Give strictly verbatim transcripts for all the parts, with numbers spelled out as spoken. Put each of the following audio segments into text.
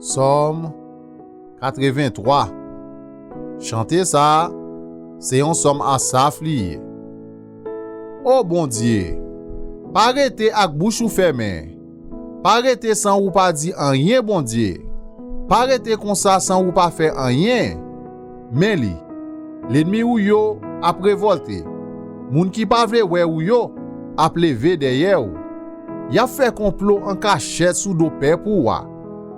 Sòm katrevenntwa. Chante sa a, se yon sòm Asaf li ye. O Bondye, pa rete ak bouch ou fèmen. Pa rete san ou pa di anyen, Bondye. Pa rete konsa san ou pa fè anyen. Men li, lènmi ou yo ap revòlte. Moun ki pa vle wè ou yo ap leve dèyè ou. Y ap fè konplo an kachèt sou do pèp ou a.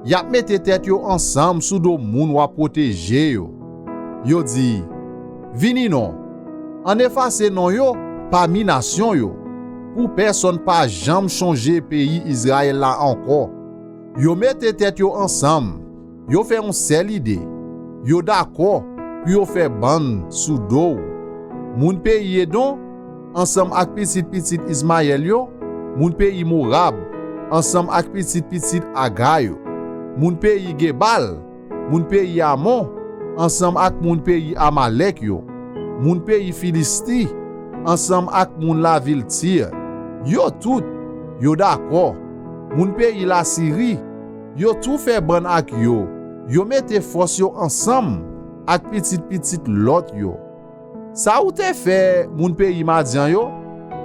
Y ap mete tèt yo ansanm sou do moun w ap pwoteje yo. Yo di, "Vini non, ann efase non yo pami nasyon yo, pou pèsonn pa janm chonje peyi Izrayèl la ankò." Yo mete tèt yo ansanm, yo fè yon sèl ide, yo dakò pou yo fè bann sou do w. Moun peyi Edon, ansanm ak pitit pitit Izmayèl yo, moun peyi Mowab, ansanm ak pitit pitit Aga yo, moun peyi Gebal, moun peyi Amon, ansanm ak moun peyi Amalèk yo, moun peyi Filisti, ansanm ak moun lavil Tir. Yo tout, yo dakò. Moun peyi Lasiri, yo tou fè bann ak yo. Yo mete fòs yo ansanm ak pitit pitit Lòt yo. Sa ou te fè moun peyi Madyan yo,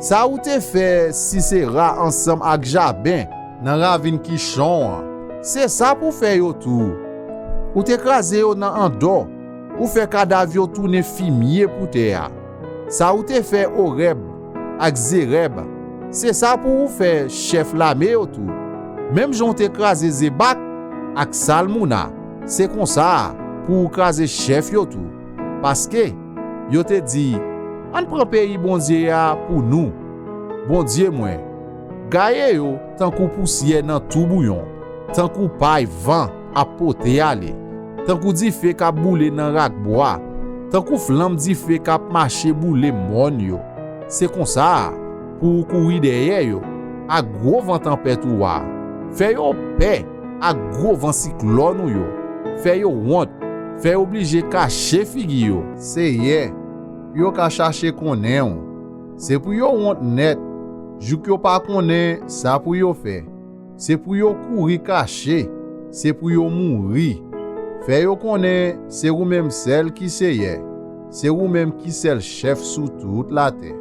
sa ou te fè Sisera ansanm ak Jaben nan ravin Kichon an, se sa pou fè yo tou. Ou te kraze yo nan Andò, ou fè kadav yo tounen fimye pou tè a. Sa ou te fè Orèb ak Zerèb, se sa pou ou fè chèf lame yo tou. Menm jan w te kraze Zebak ak Salmouna, se konsa pou ou kraze chèf yo tou. Paske yo te di, "Ann pran peyi Bondye a pou nou." Bondye mwen, gaye yo tankou pousyè nan toubouyon, tankou pay van ap pote ale, tankou dife k ap boule nan rakbwa, tankou flanm dife k ap mache boule mòn yo. Se konsa pou ou kouri dèyè yo ak gwo van tanpèt ou a. Fè yo pè ak gwo van siklòn ou yo. Fè yo wont, fè yo blije kache figi yo. Seyè, pou yo ka chache konnen w. Se pou yo wont nèt, jouk yo pa konnen sa pou yo fè. Se pou yo kouri kache, se pou yo mouri. Fè yo konnen se ou menm sèl ki Seyè, se ou menm ki sèl chèf sou tout latè.